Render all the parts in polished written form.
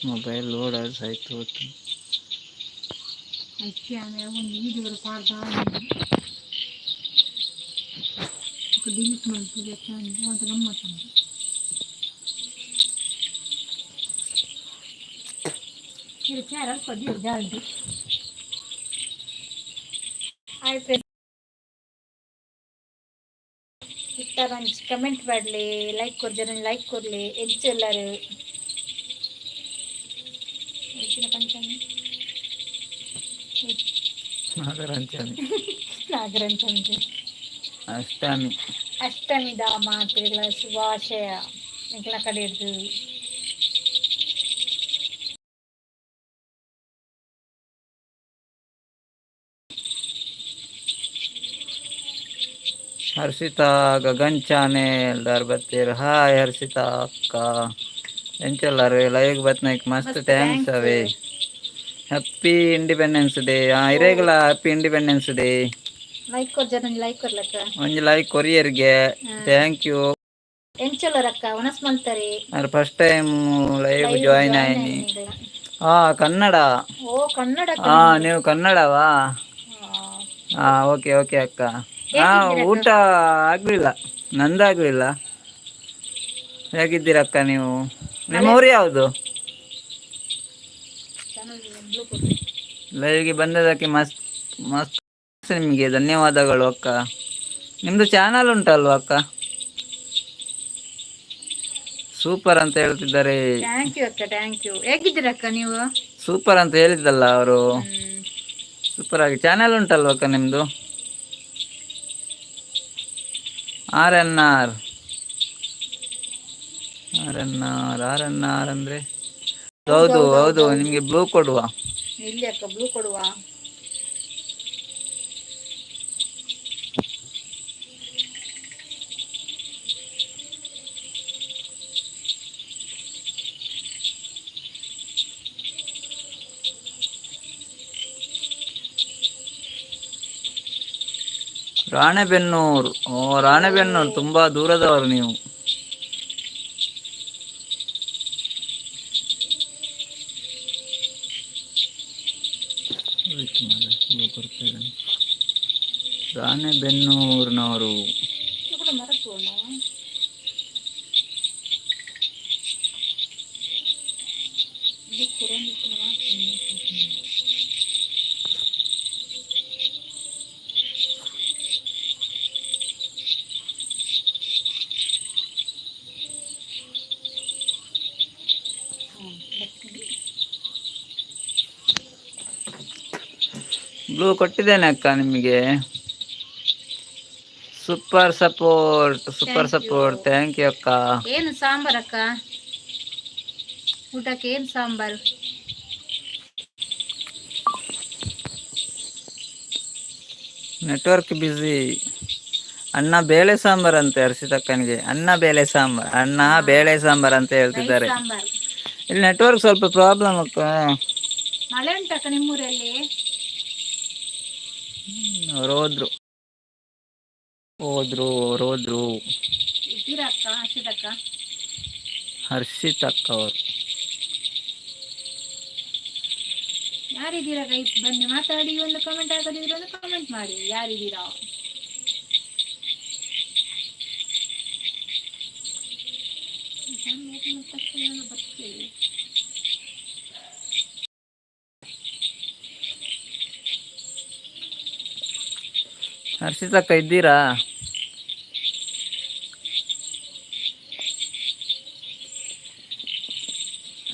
Mobile load ಆಯ್ತು. ಐಕೆ ಒಂದು video ಪಾಡ್ದ delete ಮಲ್ಪುಜಿ ಅಂತ ಗಮ್ಮತ್ತು. ಇದು ಚಾರ್ ಅಲ್ಪ ಜಾಲ್ದಿ. ಹಾಯ್ ಫ್ರೆಂಡ್ಸ್, ಇತ್ತ ಕಮೆಂಟ್ ಮಾಡಲಿ, ಲೈಕ್ ಕೊರ್ಜರ ಲೈಕ್ ಕೊರ್ಲಿ. ಎಂಚೆಲ್ಲಾರು ಎಂಚಿನ ಪಂಚಮಿ? ನಾಗರಂಚಮಿ. ನಾಗರಂಚಮಿ. ಅಷ್ಟಮಿ. ಅಷ್ಟಮಿದ ಮಾತೆರೆಗ್ಲ ಶುಭಾಶಯ ಎಂಕ್ಲ ಕಡೆರ್ದು. ಹರ್ಷಿತಾ ಗಗನ್ ಚಾನೆಲ್ ದಾರ್ ಬತ್ತೀರ್. ಹಾಯ್ ಹರ್ಷಿತಾ ಅಕ್ಕ, ಎಂಚೆಲ್ಲಾರು? ಲೈವ್ ಬತ್ನೈಕ್ ಮಸ್ತ್ ಮಸ್ತ್ thanks. Thanks. ಅವೇ ಹ್ಯಾಪಿ ಇಂಡಿಪೆಂಡೆನ್ಸ್ ಡೇ. ಇರೇಗಲ ಹ್ಯಾಪಿ ಇಂಡಿಪೆಂಡೆನ್ಸ್ ಡೇ. ಲೈಕ್ ಕೊರ್ಜರ, ಲೈಕ್ ಕೊರ್ಲಕ್ಕ. ಒಂಜಿ ಲೈಕ್ ಕೊರಿಯರ್ಗೆ. Thank you. ಎಂಚೊಲ್ಲರಕ್ಕ, ಒನಸ್ ಮಲ್ತಾರೆ? ಫಸ್ಟ್ ಟೈಮ್ ಲೈವ್ ಜಾಯಿನ್ ಆಯ್ನಿ. ಹಾ, ಕನ್ನಡ. ಓ, ಕನ್ನಡ. ಹಾ, ನೀವು ಕನ್ನಡವಾ? ಹಾ, ಓಕೆ ಓಕೆ ಅಕ್ಕ. ಹಾ, ಊಟ ಆಗ್ಲಿಲ್ಲ, ನಂದಾಗ್ಲಿಲ್ಲ. ಹೇಗಿದ್ದೀರಕ್ಕ ನೀವು? ನಿಮ್ಮ ಊರು ಯಾವುದು? ಲೈವ್ಗೆ ಬಂದದಕ್ಕೆ ಮಸ್ತ್ ಮಸ್ತ್ ನಿಮಗೆ ಧನ್ಯವಾದಗಳು ಅಕ್ಕ. ನಿಮ್ದು ಚಾನಲ್ ಉಂಟಲ್ವಾ ಅಕ್ಕ? ಸೂಪರ್ ಅಂತ ಹೇಳ್ತಿದ್ದಾರೆ. Thank you ಅಕ್ಕ, thank you. ಹೇಗಿದ್ದೀರಕ್ಕ ನೀವು? ಸೂಪರ್ ಅಂತ ಹೇಳಿದ್ದಲ್ಲ ಅವರು. ಸೂಪರ್ ಆಗಿ ಚಾನಲ್ ಉಂಟಲ್ವ ಅಕ್ಕ ನಿಮ್ದು? R N R, R N R, R N R ಅಂದ್ರೆ? ಹೌದು ಹೌದು, ನಿಮಗೆ ಬ್ಲೂ ಕೊಡುವ. ಇಲ್ಲಿ ಅಕ್ಕ, ಬ್ಲೂ ಕೊಡುವ. ರಾಣೆಬೆನ್ನೂರು. ಓ, ರಾಣೆಬೆನ್ನೂರು, ತುಂಬಾ ದೂರದವರು ನೀವು. ಹೋಯ್ತು ಮಾರ್ರೆ, ಇವಾಗ ಬರ್ತಾ ಇದ್ದಾನೆ. ರಾಣೆಬೆನ್ನೂರಿನವರು. ಇದು ಕೂಡ ಮರತ್ತು. ಬ್ಲೂ ಕೊಟ್ಟಿದ್ದೇನೆ ಅಕ್ಕ ನಿಮಗೆ. Super support, super Thank you. Support. Thank you ಅಕ್ಕ. ಏನು ಸಾಂಬಾರ್ ಅಕ್ಕ? ಊಟಕ್ಕೆ ಏನು ಸಾಂಬಾರು? Network busy. ಅನ್ನ ಬೇಳೆ ಸಾಂಬಾರ್ ಅಂತೆ ಹರ್ಷಿತಕ್ಕನಿಗೆ. ಅನ್ನ ಬೇಳೆ ಸಾಂಬಾರ್, ಅನ್ನ ಬೇಳೆ ಸಾಂಬಾರ್ ಅಂತ ಹೇಳ್ತಿದ್ದಾರೆ. ಸಾಂಬಾರ್. ಇಲ್ಲಿ ನೆಟ್ವರ್ಕ್ ಸ್ವಲ್ಪ ಪ್ರಾಬ್ಲಮ್ ಅಕ್ಕ. ಮಳೆ ಉಂಟಕ್ಕ ನಿಮ್ಮೂರಲ್ಲಿ? ಅವ್ರು ಹೋದ್ರು, ಹೋದ್ರು, ಅವ್ರು ಹೋದ್ರು. ಇದ್ದೀರಾ ಅಕ್ಕ, ಹರ್ಷಿತಕ್ಕ? ಹರ್ಷಿತ್ ಅಕ್ಕ ಅವರು. ಯಾರಿದ್ದೀರಾ ಗೈಸ್? ಬನ್ನಿ, ಮಾತಾಡಿ. ಒಂದು ಕಮೆಂಟ್ ಹಾಕದಿದ್ರೆ ಒಂದು ಕಮೆಂಟ್ ಮಾಡಿ, ಯಾರಿದ್ದೀರಾ? ಬರ್ತೀವಿ. ಹರ್ಷಿತ್ ಅಕ್ಕ ಇದ್ದೀರಾ?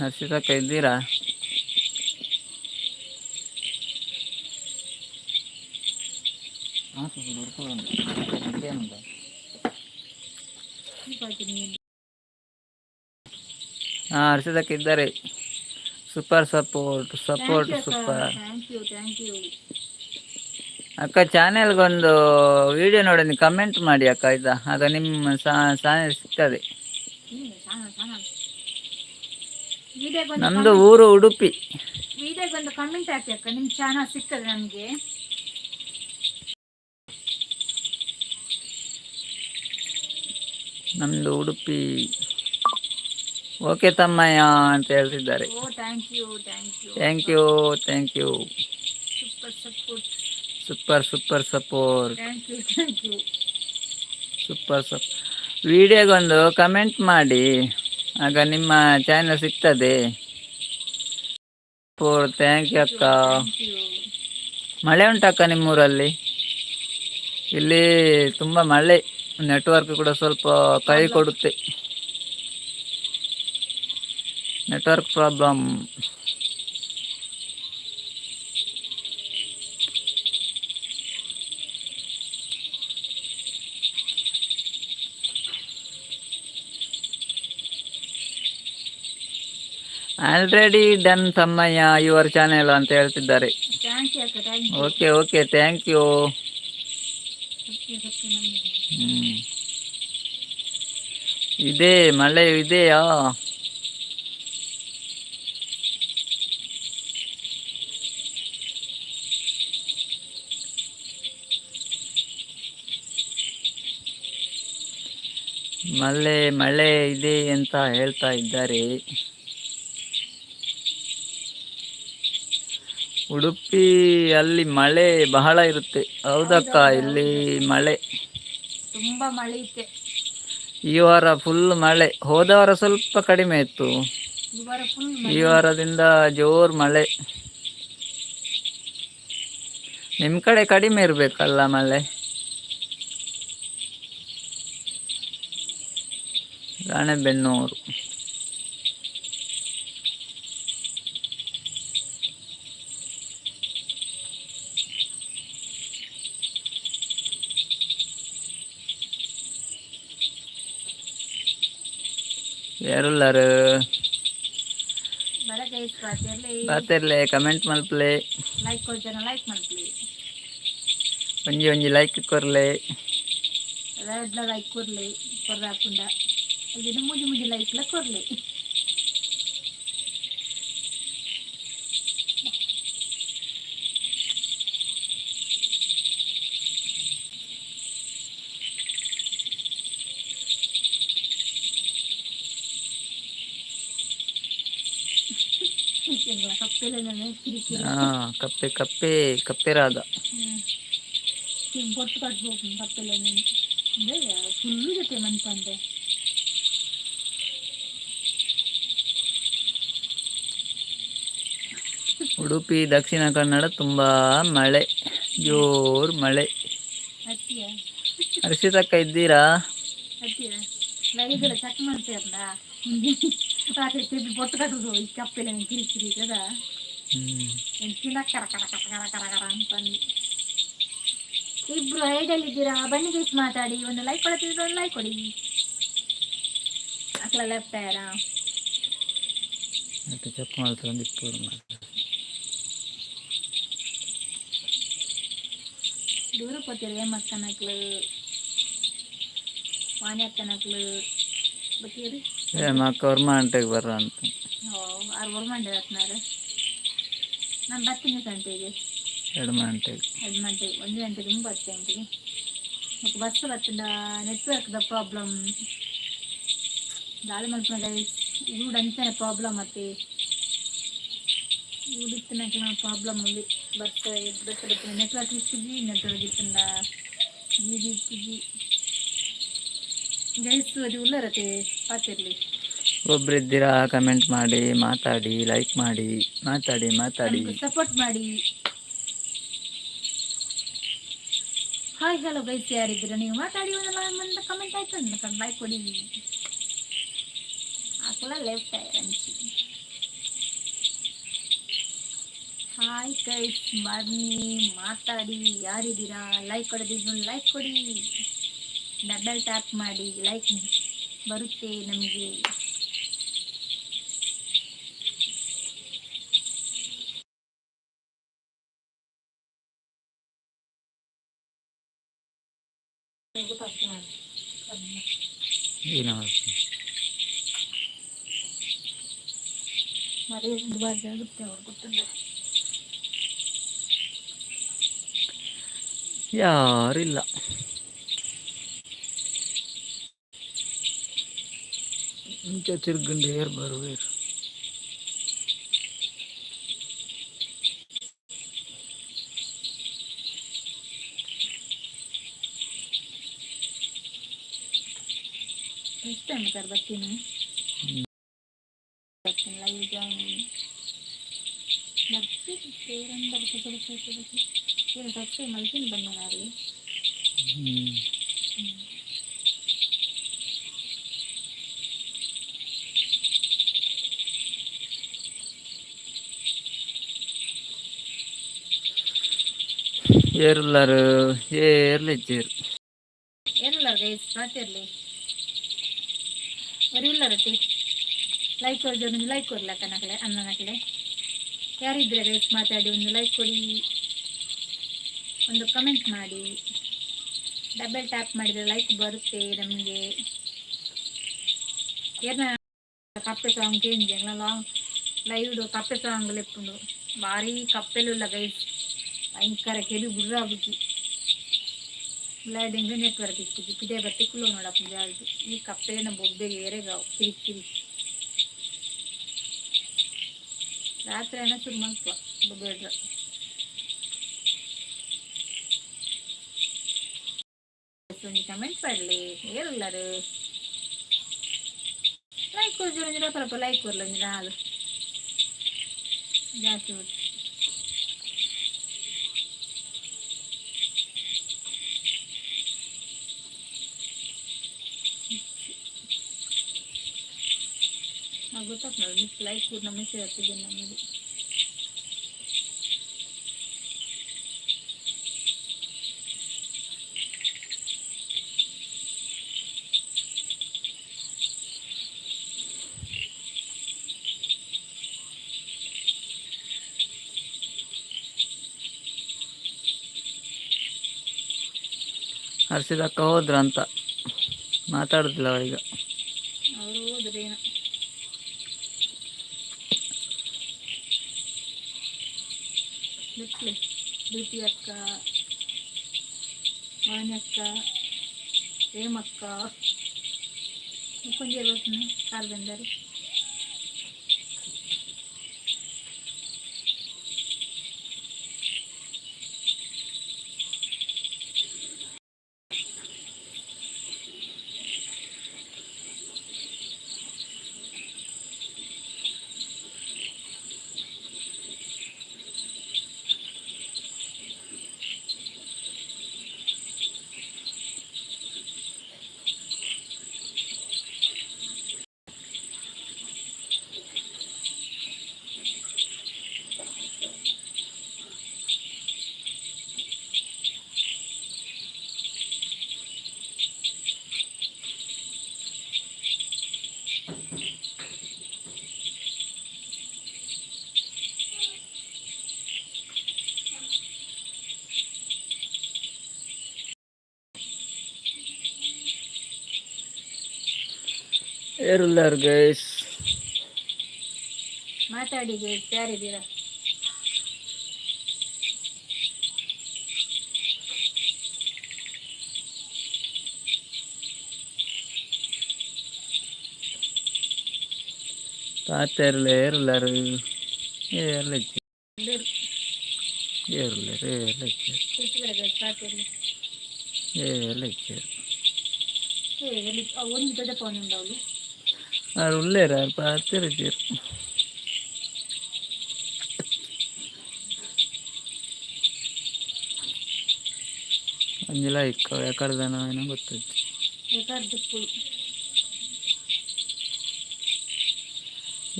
ಹರ್ಷಿತ್ ಅಕ್ಕ ಇದ್ದೀರಾ? ಹಾ, ಹರ್ಷಿತ್ ಅಕ್ಕ ಇದ್ದಾರೆ. Super support, support super. Thank you, thank you. ಅಕ್ಕ, ಚಾನೆಲ್ಗೊಂದು ವಿಡಿಯೋ ನೋಡಿ ಕಮೆಂಟ್ ಮಾಡಿ ಅಕ್ಕ, ಆಯ್ತಾ? ಆಗ ನಿಮ್ಮ ಚಾನೆಲ್ ಸಿಗ್ತದೆ. ವಿಡಿಯೋಗೊಂದು ನಮ್ದು ಊರು ಉಡುಪಿ. ವಿಡಿಯೋಗೊಂದು ಕಮೆಂಟ್ ಹಾಕಿ ಅಕ್ಕ, ನಿಮ್ಮ ಚಾನಲ್ ಸಿಗ್ತದೆ ನಮಗೆ. ನಮ್ದು ಉಡುಪಿ. ಓಕೆ ತಮ್ಮಯ್ಯ ಅಂತ ಹೇಳ್ತಿದ್ದಾರೆ. ಓ, thank you, thank you. Thank you, thank you. Super support. Super, super support. Thank you, thank you. Super ಸಪ್ ವಿಡಿಯೋಗೊಂದು ಕಮೆಂಟ್ ಮಾಡಿ, ಆಗ ನಿಮ್ಮ ಚಾನಲ್ ಸಿಗ್ತದೆ. ಫೋರ್, thank you ಅಕ್ಕ. Thank you. ಮಳೆ ಉಂಟಕ್ಕ ನಿಮ್ಮೂರಲ್ಲಿ? ಇಲ್ಲಿ ತುಂಬ ಮಳೆ, ನೆಟ್ವರ್ಕ್ ಕೂಡ ಸ್ವಲ್ಪ ಕೈ ಕೊಡುತ್ತೆ. Network problem. Already done Thammayya your channel ಅಂತ ಹೇಳ್ತಿದ್ದಾರೆ. Thank you ಅಕ್ಕ, thank you. Okay, okay, thank you. ಸತ್ಯ ಸತ್ಯ ನಮಗೆ. ಇದೆ, ಮಳೆ ಇದೆಯಾ? ಮಳೆ ಮಳೆ ಇದೆ ಅಂತ ಹೇಳ್ತಾ ಇದ್ದಾರೆ. ಉಡುಪಿ ಅಲ್ಲಿ ಮಳೆ ಬಹಳ ಇರುತ್ತೆ, ಹೌದಕ್ಕ? ಇಲ್ಲಿ ಮಳೆ ತುಂಬಾ ಮಳೆ ಇತ್ತೆ. ಈ ವಾರ ಫುಲ್ ಮಳೆ. ಹೋದ ವಾರ ಸ್ವಲ್ಪ ಕಡಿಮೆ ಇತ್ತು. ಈ ವಾರ ಫುಲ್. ಈ ವಾರದಿಂದ ಜೋರ್ ಮಳೆ. ನಿಮ್ ಕಡೆ ಕಡಿಮೆ ಇರ್ಬೇಕಲ್ಲ ಮಳೆ? ರಾಣೆಬೆನ್ನೂರು. ಯಾರುಲ್ಲಾರು? ಬರಗೈಸ್ ಪಾತಿಯಲ್ಲಿ. ಪಾತೆರ್ಲೆ, ಕಮೆಂಟ್ ಮಲ್ಪಲೆ. ಲೈಕ್ ಕೊಡ್ತಾನ, ಲೈಕ್ ಮಾಡ್ಲಿ. ಒಂಜಿ ಒಂಜಿ ಲೈಕ್ ಕೊರ್ಲೆ. ರೆಡ್ ಲೈಕ್ ಕೊರ್ಲಿ, ಕೊರ್ರಾಪುಂಡ ಇದನ್ನು ಮುಜಿ ಮುಜಿ ಲೈಕ್ಲ ಕೊರ್ಲಿ. ಕಪ್ಪೆಲ್ಲ ಕಿರಿಕಿರಿ. ಹಾ, ಕಪ್ಪೆ ಕಪ್ಪೆ ಕಪ್ಪೆ ರಾಗ. ಬೊಟ್ಟು ಕಟ್ಬೇಕು ಕಪ್ಪೆಲ್ಲ ಅಂದರೆ ಫುಲ್ಲು ಜೊತೆ ಮನ್ಪಂದೆ. ಉಡುಪಿ, ದಕ್ಷಿಣ ಕನ್ನಡ ತುಂಬಾ ಮಳೆ, ಜೋರ್ ಮಳೆ. ಅತ್ತಿಯ. ಹರ್ಷಿತಕ್ಕ ಇದ್ದೀರಾ? ಅತ್ತಿಯ ಲೈಗೆಲ್ಲ ಚೆಕ್ ಮಾಡ್ತೀರಲ್ಲ, ರಾತ್ರಿ ತಿರ್ಗಿ ಬೊಟ್ಟು ಕಟ್ಟುದು ಈ ಕಪ್ಪೆಲ್ಲ ಕಿರಿಕಿರಿ ಅದ. ಹ್ಮ್. ಕರ ಕರ ಕರ ಕರ ಕರ ಕರ ಅಂತಂದು. ಇಬ್ರು ಐಡಲ್ ಇದ್ದೀರಾ, ಬನ್ನಿ ಗೈಸ್, ಮಾತಾಡಿ. ಒಂದು ಲೈಕ್ ಕೊಡತ್ತಿದ್ರೆ ಒಂದು ಲೈಕ್ ಕೊಡಿ. ಅಕ್ಲ ಲೆಫ್ಟ್ ಟೈರಾ. ಮತ್ತೆ ಚೆಕ್ ಮಾಡ್ತಾರೆ ಒಂದು ಇಪ್ಪರು ಮಾಡಿ. ದೂರ ಪೋತಿರ ಏಮಕ್ಕನಕ್ಲು, ವಾಣಿ ಅಕ್ಕನಕ್ಲು ಬತ್ತೀರಿ. ಏ ಮಕ್ಕ ಅವ್ರ ಮಂಟೆಗೆ ಬರ್ರ ಅಂತ. ಓ, ಆರು ಒರ್ಮಂಡೆ ಹತ್ನಾರು. ನಾನು ಬರ್ತೀನಿ ಗಂಟೆಗೆ. ಎರಡು ಗಂಟೆಗೆ. 2 ಗಂಟೆ, 1 ಗಂಟೆ ತುಂಬ ಬರ್ತೇನೆ. ಮತ್ತು ಬಸ್ ಬರ್ತದ, ನೆಟ್ವರ್ಕ್ದ ಪ್ರಾಬ್ಲಮ್. ದಾಳಿ ಮಲ್ಪನ ಗೈಸ್, ಊಡು ಅಂಚನೆ ಪ್ರಾಬ್ಲಮ್. ಮತ್ತೆ ಊಡಿತ್ತಿನ ಪ್ರಾಬ್ಲಮ್ ఉంది. ಬಸ್ ಬಸ್ ಬರ್ತದೆ, ನೆಟ್ವರ್ಕ್ ಇತ್ತಿಜಿ, ನೆಟ್ವರ್ಕ್ ಇತ್ತಂಡ ಜಿ ಇತ್ತಿಜಿ ಗೈಸ್. ಅದು ಉಲ್ಲರತೆ ಪಾತಿರ್ಲಿ. ಒಬ್ರು ಇದ್ದೀರಾ, ಕಮೆಂಟ್ ಮಾಡಿ, ಮಾತಾಡಿ, ಲೈಕ್ ಮಾಡಿ, ಮಾತಾಡಿ ಮಾತಾಡಿ. ಸಪೋರ್ಟ್ ಮಾಡಿ. ಹಾಯ್ ಹಲೋ ಗೈಸ್, ಯಾರಿದ್ದೀರಾ ನೀವು? ಮಾತಾಡಿ. ಒಂದು ಒಂದು ಕಮೆಂಟ್ ಆಯ್ತು ಅಂದ್ರೆ ಲೈಕ್ ಕೊಡಿ. ಹಾಕಲ್ಲ ಲೆಫ್ಟ್ ಅಂಚಿ. ಹಾಯ್ ಗೈಸ್, ಬನ್ನಿ, ಮಾತಾಡಿ. ಯಾರಿದ್ದೀರಾ? ಲೈಕ್ ಕೊಡದಿದ್ರು ಲೈಕ್ ಕೊಡಿ. ಡಬಲ್ ಟ್ಯಾಪ್ ಮಾಡಿ, ಲೈಕ್ ಬರುತ್ತೆ ನಮಗೆ. ಏನು? ಮರಿ ದುಬಾರಿ ಆಗುತ್ತೆ ಅವ್ರು ಗೊತ್ತುಂಟ. ಯಾರಿಲ್ಲ. ಇಂಚ ತಿರ್ಗಂಡ ಏರ್ ಬರುವೇರು? ಫಸ್ಟ್ ಟೈಮ್ ಸರ್ ಬರ್ತೀನಿ. ಬರ್ತೀನಿ, ಲೈವ್ ಜಾಯಿನ್ ಬರ್ತೀನಿ. ಏನು ಸಬ್ಸ್ಕ್ರೈಬ್ ಮಾಡ್ತೀನಿ, ಬನ್ನಿ ನಾಳೆ. ಏರುಲ್ಲಾರು? ಏರ್ಲಿಜ್ಜೇರು. ಏನಿಲ್ಲ ಗೈಸ್, ಮಾತಿರ್ಲಿ. ಬರೀ ಉಲ್ಲರತಿ. ಲೈಕ್ ಕೊಡ್ದು, ಒಂದು ಲೈಕ್ ಕೊಡ್ಲಕ್ಕ ನಕಲೆ ಅನ್ನ ನಕಲೆ. ಯಾರಿದ್ರೆ ಗೈಸ್, ಮಾತಾಡಿ, ಒಂದು ಲೈಕ್ ಕೊಡಿ, ಒಂದು ಕಮೆಂಟ್ ಮಾಡಿ. ಡಬಲ್ ಟ್ಯಾಪ್ ಮಾಡಿದರೆ ಲೈಕ್ ಬರುತ್ತೆ ನಮಗೆ. ಏನ ಕಪ್ಪೆ ಸಾಂಗ್ ಚೇಂಜ್ ಲಾಂಗ್ ಲೈವ್ ಕಪ್ಪೆ ಸಾಂಗ್ ಲೆಪ್ಪುಂಡು. ಭಾರಿ ಕಪ್ಪೆಲುಲ್ಲ ಗೈಸ್, ಭಯಂಕರ ಕೆಲಿ ಬುರ್ರಾಬುಜಿ. Blinding network ಇಕ್ಕುಜಿ. ಪಿದೆ ಬತ್ತಿ ಕುಲ್ಲು ನೋಡಪ್ಪ ಜಾಲ್ದು. ಈ ಕಪ್ಪೆನ ಬೊಬ್ಬೆಗೆ ಏರೆಗಾವ್ ಕಿರಿ ಕಿರಿ. ರಾತ್ರಿ ಏನ ಶುರು ಮಲ್ಪ ಬೊಬ್ಬೆಡ್ರ. ಒಂಜಿ ಕಮೆಂಟ್ ಪಡ್ಲಿ. ಏರುಲ್ಲರು? ಲೈಕ್ ಕೊರ್ಜು ಒಂಜಿ. ರಪ ಲೈಕ್ ಕೊರ್ಲ ಒಂಜಿ ನಾಲ್ ಜಾಸ್ತಿ ಬಿಟ್ಟು. ಗೊತ್ತಾಗ್ತದೆ ಮಿಸ್ ಲೈಕ್ ಕೂಡ ಮೆಸೇಜ್ ಆಗ್ತದೆ ನಮಗೆ. ಹರ್ಷಿದಕ್ಕ ಹೋದ್ರಂತ, ಮಾತಾಡುದಿಲ್ಲ ಈಗ. ಅವರು ಹೋದ್ರೇನು? ಬಿಟ್ಲಿ. ಪ್ರೀತಿ ಅಕ್ಕ, ವಾಣಿ ಅಕ್ಕ, ಹೇಮಕ್ಕ, ಮುಕ್ಕುಂಜಿ ಕಾರ್ ಬಂದರು. ಏರುಲ್ಲಾರು ಗೈಸ್? ಮಾತಾಡಿ ಗೈಸ್, ಯಾರಿದ್ದೀರಾ? ಪಾತೆರ್ಲೆ, ಏರುಲ್ಲಾರು? ಏರ್ಲಿಜ್ಜಿ. ಎಲ್ಲರೂ. ಏರುಲ್ಲಾರು, ಏರ್ಲಿಜ್ಜಿ. ಕೂತಿದ್ದಾರೆ ಗೈಸ್, ಪಾತೆರ್ಲಿ. ಏರ್ಲಿಜ್ಜಿ. ಏ ಎಲ್ಲಿ ಒಂದು ದೊಡ್ಡ ಫೋನ್ ಉಂಡವಳು. ಆರು ಉಲ್ಲೇರ, ಪಾತೆರಿದ್ದೀರು. ಒಂಜಿ ಲೈಕ್ ಎಕಡ್ದನ ಏನೋ ಗೊತ್ತಿತ್ತು. ಬೇಕಾರ್ದಿಪ್ಪು.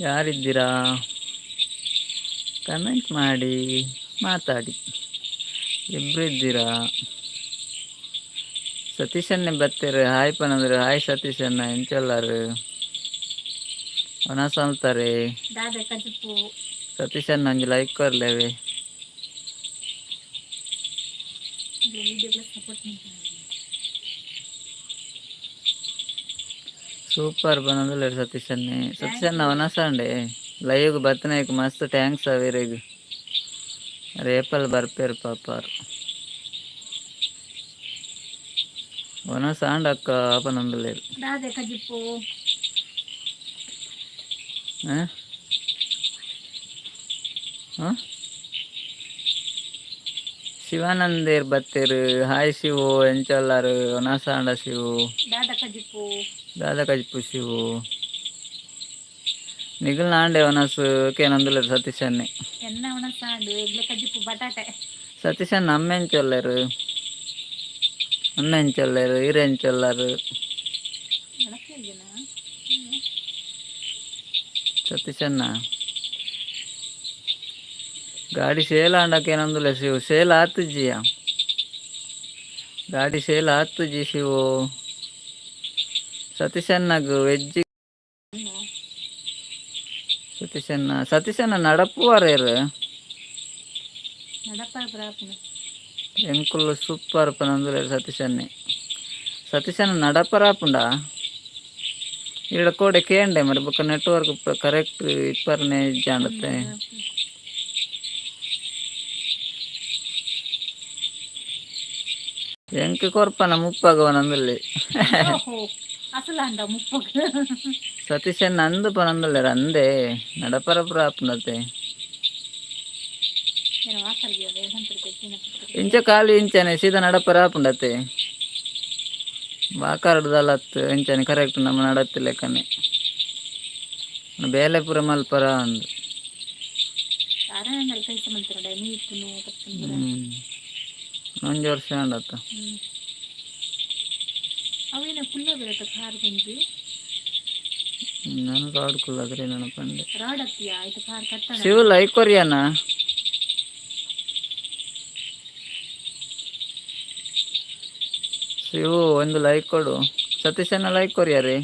ಯಾರಿದ್ದೀರಾ? ಕಮೆಂಟ್ ಮಾಡಿ, ಮಾತಾಡಿ. ಇಬ್ರು ಇದ್ದೀರಾ? ಸತೀಶನ್ನೇ ಬತ್ತೀರಿ. ಹಾಯ್ ಪನಂದ್ರೆ. ಹಾಯ್ ಸತೀಶಣ್ಣ, ಎಂಚೊಲ್ಲಾರು? ಒನಸ್ ಅಂತಾರೆ. ದಾದ ಕಜಿಪ್ಪು? ಸತೀಶಣ್ಣ, ಒಂಜಿ ಲೈಕ್ ಕೊರ್ಲೇವೆ. ವಿಡಿಯೋಗಳ ಸಪೋರ್ಟ್. ಸೂಪರ್ ಬಂದಿಲ್ಲ ಸತೀಶನ್ನೇ. ಸತೀಶಣ್ಣ, ಒನಸಂಡೆ ಲೈವ್ ಬತ್ತನೇಕ್ ಮಸ್ತ್ thanks ಅವೇರೆಗ್. ರೇಪಲ್ ಬರ್ಪೇರು ಪಾಪಾರ್. ಒನಸ್ ಆಂಡ್ ಅಕ್ಕ ಪನೊಂದುಲ್ಲೆರ್. ದಾದೆ ಕಜಿಪ್ಪು? ಹಾಂ ಹಾಂ ಶಿವಾನಂದೇರ್ ಬತ್ತೇರು. ಹಾಯ್ ಶಿವು, ಎಂಚೊಲ್ಲಾರು? ಒನಸಾಂಡ ಶಿವು. ದಾದ ಕಜಿಪು? ದಾದ ಕಜಿಪು ಶಿವು? ನಿಗಲ್ ನಾಂಡೆ ಒನಸು ಕೇನಂದುಲ್ಲೆರ್ ಸತೀಶನ್ನೆ. ಎನ್ನ ಒಣಸಾಂಡು, ಎಗ್ಲೆ ಕಜಿಪು ಬಟಾಟೆ. ಸತೀಶನ್, ಅಮ್ಮೆಂಚೊಲ್ಲೆರು? ಅಮ್ಮೆಂಚೊಲ್ಲೆರು? ಈರೆಂಚೊಲ್ಲಾರು? ನಡಕ್ಕಿಲ್ಗೆನಾ? ಸತೀಶಣ್ಣ, ಗಾಡಿ ಸೇಲ್ ಆಂಡಕೇನಂದುಲ್ಲೆ ಶಿವು. ಸೇಲ್ ಆತುಜಿಯ, ಗಾಡಿ ಸೇಲ್ ಆತುಜಿ ಶಿವು. ಸತೀಶಣ್ಣಗ್ ವೆಜ್. ಸತೀಶಣ್ಣ, ಸತೀಶಣ್ಣ ನಡಪುವರೇರು? ನಡಪ ಪ್ರಾಪುನು. ಎಂಕುಲು ಸೂಪರ್ ಪನಂದುಲ್ಲೆರ್ ಸತೀಶನ್ನೆ. ಸತೀಶಣ್ಣ ನಡಪರಾಪುಂಡ? ಈಡ ಕೋಡೆ ಕೇಂಡೆ ಮರಿ, ಬೊಕ್ಕ ನೆಟ್ವರ್ಕ್ ಕರೆಕ್ಟ್ ಇಪ್ಪರ್ನೆ ಇಜ್ಜಾಂಡತ್ತೆ. ಎಂಕ್ ಕೊರ್ಪನ ಮುಪ್ಪಾಗ ಪನಂದುಲ್ಲೆ. ಓಹೋ, ಅಸಲ ಅಂಡ ಮುಪ್ಪಗ್. ಸತೀಶಣ್ಣ ಅಂದು ಪನಂದುಲ್ಲೆರ್. ಅಂದೆ ನಡಪರ ಪುರ ಆಪುಂಡತೆ. ಏನು ವಾಕರ್ಗೆ ಇಂಚ ಖಾಲಿ ಇಂಚನೆ ಸೀದಾ ನಡಪರ ಆಪುಂಡತೆ. ವಾಕರ್ಡ್ದಲ್ಲ ಅತ್ತು, ಇಂಚನೆ ಕರೆಕ್ಟ್ ನಮ್ಮ ನಡತ್ತಿ ಲೆಕ್ಕನೆ ಬೇಲೆ ಪೂರ ಮಲ್ಪರ ಅಂದು. ಕಾರಣ ಕೆಲಸ ಮಾಡ್ತಾರ ನೀಪುನು ಕತ್ತಂಬುರ. ಒಂಜಿ ವರ್ಷ ಆಂಡತ್ತ. ಹ್ಮ್, ಅವೇನ ಕುಲ್ಲ ಬರತ್ತ ಕಾರ್ ಗುಂಜಿ. ನಾನು ರಾಡ್ ಕುಲ್ಲಾದ್ರೆ ನೆನಪಂಡೆ. ರಾಡ್ ಹತ್ತಿಯ ಆಯ್ತು, ಕಾರ್ ಕಟ್ಟಣ. ಶಿವ, ಲೈಕ್ ಕೊರಿಯಾನ? ಶಿವು, ಒಂದು ಲೈಕ್ ಕೊಡು. ಸತೀಶಣ್ಣ, ಲೈಕ್ ಕೊರಿಯಾರಿ.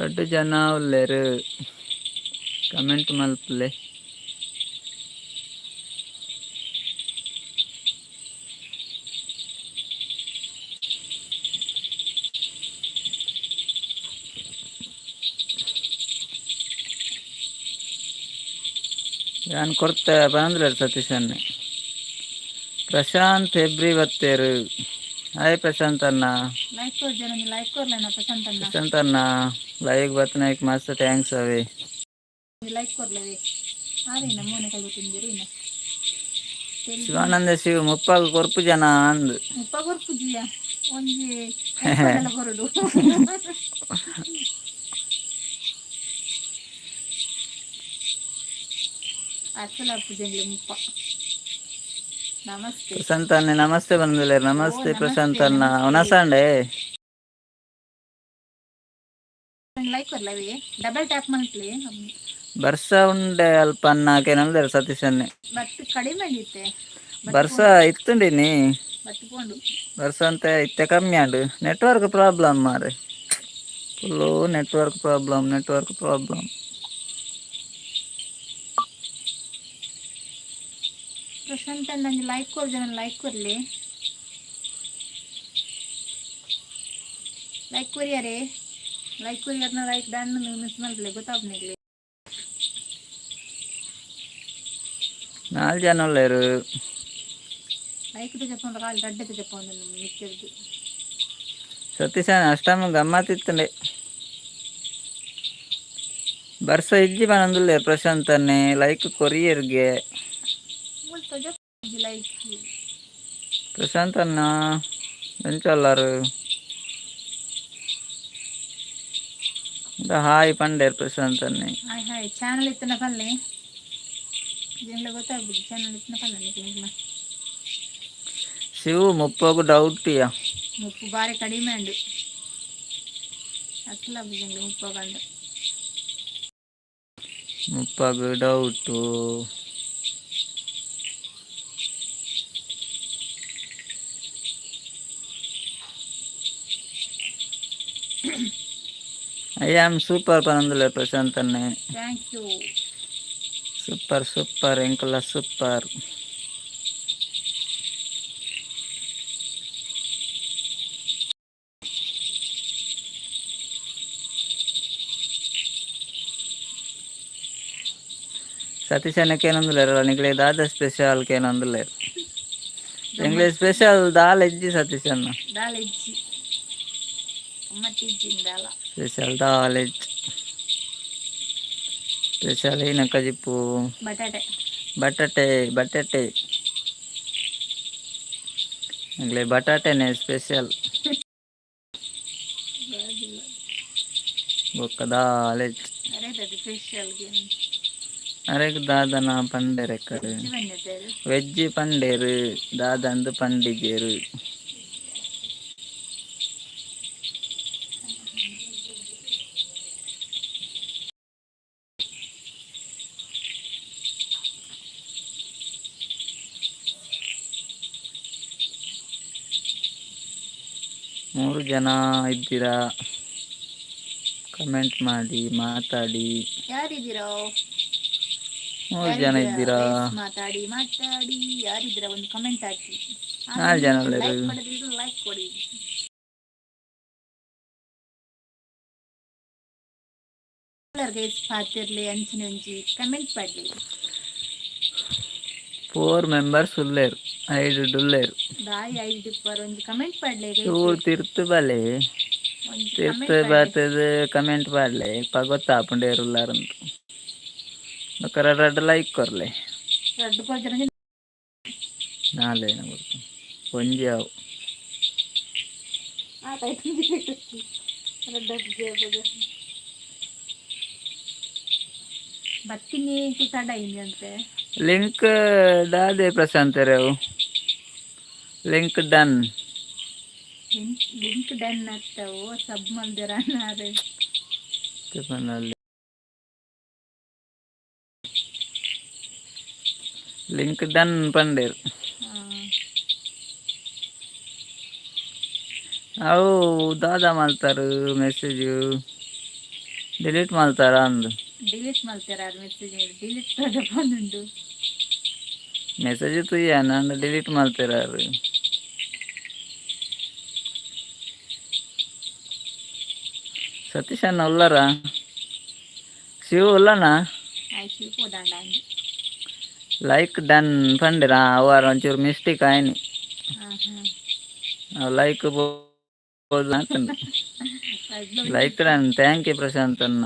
ರಡ್ಡ್ ಜನ ಉಲ್ಲೆರ್, ಕಮೆಂಟ್ ಮಲ್ಪುಲೆ. ಯಾನ್ ಕೊರ್ತೆ ಪನಂದುಲ್ಲೆರ್ ಸತೀಶನ್ನೆ. ಪ್ರಶಾಂತ್ ಹೆಬ್ರಿ ಬತ್ತೇರು. ಹಾಯ್ ಪ್ರಶಾಂತ್ ಅಣ್ಣ. ಲೈಕ್ ಕೊರ್ ಜನ, ಲೈಕ್ ಕೊರ್ಲೇನ ಪ್ರಶಾಂತ್ ಅಣ್ಣ. ಪ್ರಶಾಂತ್ ಅಣ್ಣ, ಲೈವ್ ಬತ್ತನಾಯ್ಕ್ ಮಸ್ತ್ thanks ಅವೇ. ಲೈಕ್ ಕೊರ್ಲವೇ. ಆರೇನ ಮೋನೆ ಕೈ ಗೊತ್ತಿಂದಿರಿ. ಶಿವಾನಂದ ಶಿವ, ಮುಪ್ಪಾಗ ಕೊರ್ಪು ಜನ ಅಂದ್. ಮುಪ್ಪ ಕೊರ್ಪುಜಿಯ, ಒಂಜಿ ಐಪದಲ ಕೊರಡು. ಅಸಲ ಪೂಜೆಂಗ್ಲೆ ಮುಪ್ಪ. ನಮಸ್ತೆ. ಪ್ರಶಾಂತ್ ಅಣ್ಣ ನಮಸ್ತೆ ಬಂದಿಲ್ಲ. ನಮಸ್ತೆ. ನಮಸ್ತೆ. ಪ್ರಶಾಂತ್ ಅಣ್ಣ. ನಮಸ್ತೆ. ಒನಸಾಂಡೆ. ಲೈಕ್ ಕೊರ್ಲವೇ, ಡಬಲ್ ಟ್ಯಾಪ್ ಮಲ್ಪ್ಲೆ. ಬರ್ಸ ಉಂಡೆ ಅಲ್ಪ ಅನ್ನ ಕೇನಂದರ್ ಸತೀಶ್ ಅಣ್ಣೆ. ಬಟ್ ಕಡಿಮೆ ಆಗಿತ್ತೆ. ಬರ್ಸ ಇತ್ತುಂಡಿನಿ. ಬಟ್ ಪೋಂಡು. ಬರ್ಸ ಅಂತ ಇತ್ತೆ ಕಮ್ಮಿ ಆಂಡು. ನೆಟ್ವರ್ಕ್ ಪ್ರಾಬ್ಲಮ್ ಮಾರೆ, full network problem, network problem. Prashant ಅಣ್ಣ, ಲೈಕ್ ಕೊರ್ ಜನ, ಲೈಕ್ ಕೊರ್ಲಿ. ಲೈಕ್ ಕೊರಿಯಾರೆ, ಲೈಕ್ ಕೊರಿಯಾರ್ನ ಲೈಕ್ ಡನ್ ಮಿಸ್ ಮಲ್ಪ್ಲೆ, ಗೊತ್ತಾಗ್ನಿಗ್ಲೆ. ನಾಲ್ ಜನ ಉಲ್ಲೆರ್. ಲೈಕ್ ತಜಪ್ಪೊಂಡು, ಕಾಲ್ ರಡ್ಡೆ ತಜಪ್ಪೊಂದು ಮಿಕ್ಕಿರ್ದು. ಸತೀಶ್ ಅಷ್ಟಮ ಗಮ್ಮತ್ ಇತ್ತುಂಡೆ. ಬರ್ಸ ಇಜ್ಜಿ ಪನಂದುಲ್ಲೆರ್ ಪ್ರಶಾಂತ್ ಅಣ್ಣೆ. ಲೈಕ್ ಕೊರಿಯರ್ಗೆ. ಮೂಲ್ ತಜಪ್ಪ ಲೈಕ್. ಪ್ರಶಾಂತ್ ಅಣ್ಣ, ಎಂಚೊಲ್ಲಾರು? ಹಾಯ್ ಪಂಡೇರ್ ಪ್ರಶಾಂತ್ ಅಣ್ಣೆ. Hi hi. ಚಾನಲ್ ಇತ್ತನ ಪಲ್ಲೆ ಜಿಂಗ್ಲ, ಗೊತ್ತಾಗ್ಬೋದು. ಚಾನಲ್ ಇತ್ತನ ಪಲ್ಲೆ ನಿಕ್ಲೆ. ಶಿವು, ಮುಪ್ಪಗು ಡೌಟಿಯಾ? ಮುಪ್ಪು ಬಾರಿ ಕಡಿಮೆ ಉಂಡು. ಅಸಲ ಜಿಂಗ್ಲೆ ಮುಪ್ಪಗಂಡು. ಮುಪ್ಪಗು ಡೌಟು. I am super ಪನಂದುಲ್ಲೆ ಪ್ರಶಾಂತ್ ಅಣ್ಣೆ. Thank you. Super super, ಎಂಕುಲ ಸೂಪರ್. ಸತೀಶ್ ಅಣ್ಣಕ್ಕೆ ಏನಂದುಲ್ಲೇರ? ನಿಕ್ಲೆ ದಾದ ಸ್ಪೆಷಲ್ ಕೇನಂದುಲ್ಲೇರ್. ಎಂಗ್ಲೇ ಸ್ಪೆಷಲ್ ದಾಲ್ ಇಜ್ಜಿ ಸತೀಶ್ ಅಣ್ಣ. ದಾಲ್ ಇಜ್ಜಿ, ಗಮ್ಮತ್ ಇಜ್ಜಿ ದಾಲ. ಸ್ಪೆಷಲ್ ದಾಲ್ ಇಜ್ಜಿ. ಸ್ಪೆಷಲ್ ಏನ ಕಜಿಪು? ಬಟಾಟೆ. ಬಟಾಟೆ, ಬಟಾಟೆ. ಎಂಗ್ಲೇ ಬಟಾಟೆನೆ ಸ್ಪೆಷಲ್. ಬೊಕ್ಕ ದಾಲ್ ಇಜ್ಜಿ. ಅರೆ, ಸ್ಪೆಷಲ್. ಅರೆಗ್ ದಾದನ ಪಂಡೆರೆ ಕಡೆ. ಬಂದಿದ್ದಾರೆ. ವೆಜ್ ಪಂಡೇರು, ದಾದಂದು ಪಂಡಿಜೇರು. ಮೂರು ಜನ ಇದ್ದೀರಾ, ಕಮೆಂಟ್ ಮಾಡಿ, ಮಾತಾಡಿ. ಯಾರಿದ್ದೀರೋ? ಮೂರು ಜನ ಇದ್ದೀರಾ. Guys, ಮಾತಾಡಿ ಮಾತಾಡಿ. ಯಾರಿದ್ದೀರಾ, ಒಂದು ಕಮೆಂಟ್ ಹಾಕಿ. ನಾಲ್ಕು ಜನ ಉಳ್ಳೇರು. ಲೈಕ್ ಕೊಡದಿದ್ರೆ ಲೈಕ್ ಕೊಡಿ. ಗೈಸ್, ಪಾತಿರ್ಲಿ ಅಂಚಿನ ಒಂಜಿ ಕಮೆಂಟ್ ಪಡ್ಲಿ. ಫೋರ್ ಮೆಂಬರ್ಸ್ ಉಲ್ಲೇರು, ಐದು ಉಲ್ಲೇರು. ದಾಯಿ ಐದು ಡಿಪ್ಪರ್, ಒಂಜಿ ಕಮೆಂಟ್ ಪಡ್ಲೆ guys. ಚೂರು ತಿರ್ತು ಬಲೆ. ಒಂಜಿ ತಿರ್ತು ಕಮೆಂಟ್. ಬತ್ತದ ಕಮೆಂಟ್ ಪಾಡ್ಲೆ, ಗೊತ್ತಾಪುಂಡು ಏರುಲ್ಲಾರಂತ. ಬೊಕ್ಕ ರಡ್ಡ್ ರಡ್ಡ್ ಲೈಕ್ ಕೊರ್ಲೆ. ರಡ್ಡ್ ಕೊರ್ಜನ. ನಾಲೇನ ಕೊರ್ತು, ಒಂಜಿ ಅವು. ಆತಾಯ್ತು, ರಡ್ಡ್ ಜೇಬುದು ಬತ್ತಿನಿ ತಡ ಇಂದಂತೆ. ಲಿಂಕ್ ದಾದೆ ಪ್ರಶಾಂತ್ ಅವು? Link done. Link done ಆಗ್ತಾವು, ಸಬ್ ಮಲ್ದಿರ ಅನ್ನಾರು. ಲಿಂಕ್ ಡನ್ ಪಂಡೇರು. ಅವು ದಾದ ಮಲ್ತಾರು? ಮೆಸೇಜ್ ಡಿಲೀಟ್ ಮಲ್ತಾರ ಅಂದು. ಡಿಲೀಟ್ ಮಲ್ತಾರ ಮೆಸೇಜ್, ಡಿಲೀಟ್ ಬಂದುಂಡು. ಮೆಸೇಜ್ ತೂಯ ನಾನು, ಡಿಲೀಟ್ ಮಲ್ತಿರಾರು. ಸತೀಶ್ ಅಣ್ಣ ಉಲ್ಲಾರ? ಶಿವ ಉಲ್ಲನ? ಆಯ್ತು, ಪೋದಾಂಡ. ಲೈಕ್ ಡನ್ ಪಂಡಿರ ಅವಾರ, ಒಂಚೂರು ಮಿಸ್ಟೇಕ್ ಆಯ್ನಿ. ಹಾಂ ಹಾಂ like like done, thank you Prashant ಅಣ್ಣ.